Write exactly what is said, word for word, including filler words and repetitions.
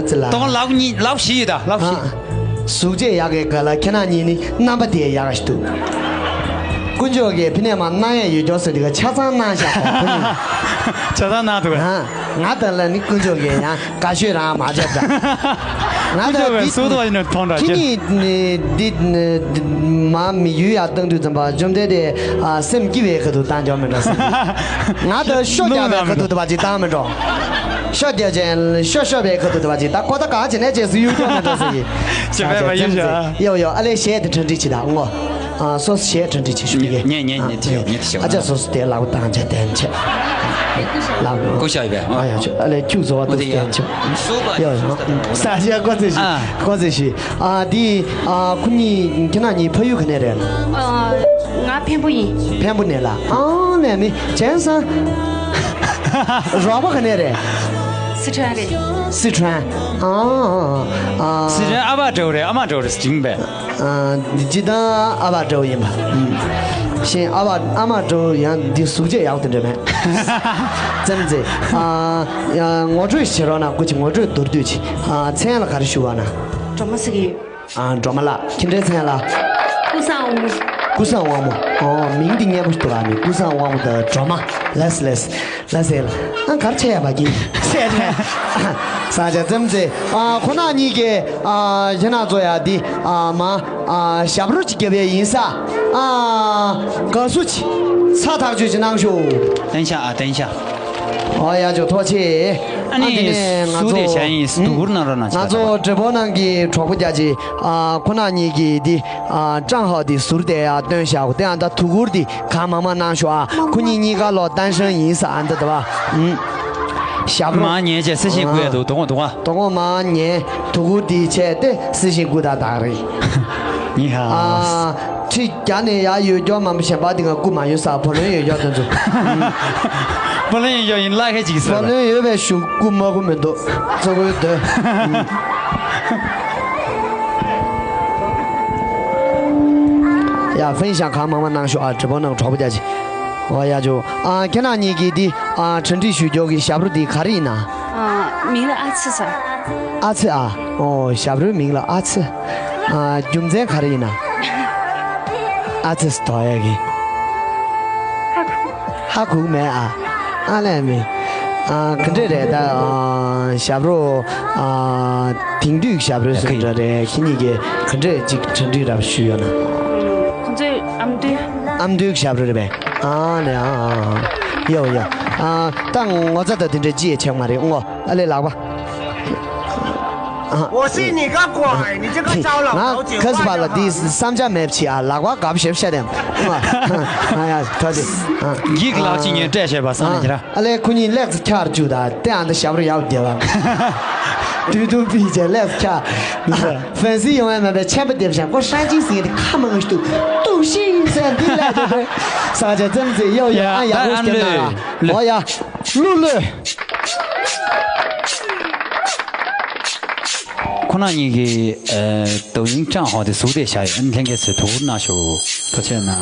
ཙི་ལ། དོང་ལག་གཉིས་ལག་བཞི་ཡོད་ད་ལག་བཞི། ཨ། གཟུགས་བྱད་ཡག་གི་ག་ལ་ཁྱེད་རང་གཉིས་ནི་རྣམ་པ་དེ་ཡག་ཞིག་འདུག་དཀོན་མཆོག་གིས་ཕི་ནས་མ་གནང་ཡ་ཡོད་ཀྱོག་ཟེར་དེ་ག་ཆ་ཚང་གནང་བཞག་གོ་ཁོ་གཉིས། ཆ་ཚང་གནང་འདུག་ཨ། ང་དང་ལ་ནི་དཀོན་མཆོག་གིས་ཡང་དགའ་ཤོས་རང་མ་བྱས་འདྲ། ང་དཀོན་མཆོག་གིས་ཟུར་དུ་བ་ཡིན་ནས་མཐོང་འདྲ་ཁྱེད་ཅེ། གཉིས་ནི་འདི་མ་མི་ཡུལ་ཡར་བཏང་དུས་ཙམ་པ་བཅོམ་ལྡན་འདས་ཨ་སེམས་སྐྱིད་པའི་ཁ་ཐུག་བཏང་ཀྱོག་མེད་འགྲོ་ཟེར། ང་དང་ཤོ་རྒྱག་པའི་ཁ་ཐུག་དུ་བ་ཅིག་བཏང་མེད་འགྲོ། ཤོ་རྒྱག་ཅན་ཤོ་ཤོ་བའི་ཁ་ཐུག་དུ་བ་ཅིག་ད་ཁོ་ད་གང་བྱེད་ནས་བྱས་སུ་ཡུལ་ཀྱོག་མེད་འགྲོ་ཟེར་གི། ཅེ་བས་བ་ཡུལ་བྱ། ཡོ་ཡོ་ཨ་ལས་གཞས་དེ་གྲ་སྒྲིག་བྱེད་ད་ངོ་། ཨ་སོ་སོ་གཞས་གྲ་སྒྲིག་བྱེད་ཤུགས་ཀྱིས། ཉེ་ཉེ་ཉེ་དེ་ཡོ་ཉེ་དེ་ཤོག་ཨ་ཅག་སོ་སོ་དེ་ལག་པ་བཏང་བྱས་དེ་བྱས། ལག་པ། ཀུ་ཤ་ཡོད་པས། ཨ་ཡ་ཆོ་ཨ་ལས་ཁྱུག་བཟོ་བ་དེ་བྱས་ཆོ། ཡོ་ཡོ། ས་ཆ་ཀོ་ཚེ་ཤི། ཨ། ཀོ་ཚེ་ཤི། ཨ་དེ་ཨ་ཁོ་གཉིས་ཁྱེད་རང་གཉིས་ཕ་ཡུལ་ག་ནས་རེད། ཨ། ང་འཕན་པོ་ཡིན། འཕན་པོ་ནས་ལ། ཨང་ནས་ནི་ཅན་སང་། རོགས་པ་ག་ནས་རེད། སི་ཁྲོན་རེད། སི་ཁྲོན། ཨང་ཨང་ཨང་། སི་ཁྲོན་ཨ་ཕ་འདྲ་བོ་རེད་ཨ་མ་འདྲ་བོ་རེད་ཟེར་གྱིན་པས། ཨ་འདི་སྤྱི་བཏང་ཨ་ཕ་འདྲ་བོ་ཡིན་པ། ཨང་། གཞན་ཨ་ཕ་ཨ་མ་འདྲ་བོ་ཡང་འདི་གཟུགས་བྱད་ཡག་དེ་འདྲ་མེད། ཙམ་ཙེ། ཨ་ཡ་ངོ་སྤྲོད་བྱེད་རོགས་གནང་སྐུ་མཁྱེན། ངོ་སྤྲོད་མདོར་བསྡུས་ཅིག་ཨ་མཚན་ལ་ག་རེ་ཞུ་བ་ན། སྒྲོལ་མ་ཟེར་གྱི་ཡོད། ཨ་སྒྲོལ་མ་ལགས་ཁྱེད་འདྲའི་མཚན་ལ། ཀུན་བཟང་དབང་མོ། ཀུན་བཟང་དབང་མོ། ཨོ་མིང་འདི་སྙན་པོ་ཞིག་འདུག་ཨ་མི་ཀུན་བཟང་དབང་མོ་དང་སྒྲོལ་མ། ལགས་ལགས་ལགས་ཟེར། ཨ་གར་ཆེ་ཡ་བ་གི་ཟེར་ནས། ས་ཆ་ཙམ་ཙེ། ཨ་ཁོ་ན་གཉིས་ཀྱི་ཨ་ཞེ་ན་ཚོ་ཡ་འདི་ཨ་མ་ཨ་ཞབས་བྲོ་ཅིག་རྒྱབ་ཡས་ཡིན་ས། ཨ་དགའ་བསུ་ཅིག་ཚ་ཐག་ཆོད་ཅིག་གནང་ཤོག་བསྟན་ཤག་ཨ་བསྟན་ཤག་ཨོ་ཡ་ཇོ་ཐོག་ཆེ། ཨ་ཨ་ནི་དེ་ནས་ང་སུ་དེ་ཚོ་བྱ་ཡིན་སུ་དུ་གུར་ནང་རོ་ན་ང་ཆ་ཚོ་བྲེ་པོ་ནང་གི་གྲོགས་པོ་རྒྱ་ཆེ། ཨ་ཁོ་ན་གཉིས་ཀྱི་འདི་ཨ་ཀྲང་ཧའོ་འདི་ཟུར་དེ་ཡ་སྟོན་བཞག་གོ་དེ་ཨ་ད་དུ་གུར་འདི་གང་མང་མང་གནང་ཤོག་ཨ་ཁོ་གཉིས་གཉིས་ཀ་ལོ་ཏན་ཧྲན་ཡིན་ས་ཨ་འདི་ད་བ། ཞབས་རོ། མ་ཉེས་བྱས་སེ་ཤིང་བཀོད་ཡ་འདུག་དོ་དགོང་དོ་དགོང་། དོ་དགོང་མ་ཉེས་དུ་གུར་འདི་བྱས་ཏེ་སེ་ཤིང་བཀོད་ད་དག་རེད། ཉི་ཧ། ཨ་ཁྲི་རྒྱ་ནས་ཡ་ཡོད་སྐྱོ་མང་པོ་གཞན་པ་འདི་ང་སྐུ་མ་ཡོད་ས་བུ་ལོན་ཡོད་སྐྱོ་དོན་ཚུ། བུ་ལོན་ཡོད་སྐྱོ་ཡིན་ལ་ཁ་ཅིག་ས་བུ་ལོན་ཡོད་པའི་ཞུ་སྐུ་མ་སྐུ་མི་འདུག་ཚོ་གོའི་འདོད། ཡ་ཧྥན་ཤང་གང་མང་མང་གནང་ཤོག་ཨ་བྲེ་པོ་ནང་གྲོགས་པོ་རྒྱ་ཆེ། ཨོ་ཡ་ཇོ། ཨ་ཁྱེད་རང་གཉིས་ཀྱིས་འདི་ཨ་གྲ་སྒྲིག་ཞུ་རྒྱུ་གི་ཞབས་བྲོ་འདི་ག་རེ་ཡིན་ན། ཨ་མིང་ལ་ཨ་ཚི་ཟེར། ཨ་ཚི་ཨ། ཨོ་ཞབས་བྲོའི་མིང་ལ་ཨ་ཚི། ཨ་རྒྱུ་མཚན་ག་རེ་ཡིན་ན། ཨ་ཚི་ཟེར་དོ་ཡ་གི། ཧ་གོ་མེད་ཨ། ཨ་ལས་མི། ཨ་ག་འདྲས་རེད་ད། ཨ་ཞབས་བྲོ། ཨ་དེང་དུས་ཞབས་བྲོ་སུ་འདྲ་རེད་ཁྱེད་གཉིས་ཀྱིས་ག་འདྲས་ཅིག་གྲ་སྒྲིག་རབ་ཞུས་ཡོད་ན། ཁོང་ཚོའི་ཨ་མདོའི། ཨ་མདོའི་ཞབས་བྲོ་རེད་པས། ཨ་ནས་ཨ་ཨ་ཨ། ཡོ་ཡོ། ཨ་ད་ངོ་ཚ་ད་དེ་འདྲ་ཅི་ཡས་ཆེག་མ་རེད་ངོ་། ཨ་ལས་ལག་པ། ཨ། 我信你个鬼！你这个糟老头子！ ང་ཁ་སི་པ་ལ་འདི་བསམ་འཆར་མེད་ཕྱི་ཨ་ལག་པ་གབ་ཤེབ་ཤ་དེམ། ཨ་ཡ་ཐ་དེ། འགྱིག་ལག་ཅིག་ངས་སྤྲད་བྱས་པ་བསམ་ནས་ཁྱེད་ར། ཨ་ལས་ཁོ་གཉིས་ལེགས་ཁྱར་བཅུག་ད་དེ་ཨ་འདི་ཞབས་རོ་ཡག་རྒྱབ་བ། དུས་དུ་པི་ཅེ་ལེགས་ཁྱར། ཧྥན་སི་ཡོང་བས་མ་པའི་ཆད་པ་འདེབས་ཤིང་ཁོ་ཧྲན་ཅིང་ཟིན་ཏེ་ཁ་མང་ཞིག་ཏུ་ཏུ་ཤིང་ཟེར་འདི་ལས་དེ་དེ། ས་ཆ་ཙམ་ཙེ་ཡོ་ཡོ་ཨ་ཡག་པོ་སྟེར་ན་ར། ཨོ་ཡ། ལུ་ལུ། ཁོ་ན་གཉིས་ཀྱི་ཨ་抖音账号དེ་ཟུག་དེ་བཞག་ཡོད་ལྷན་རྒྱས་ཚོས་དོ་ཁུར་གནང་ཤོག་ཐུགས་རྗེ་གནང་།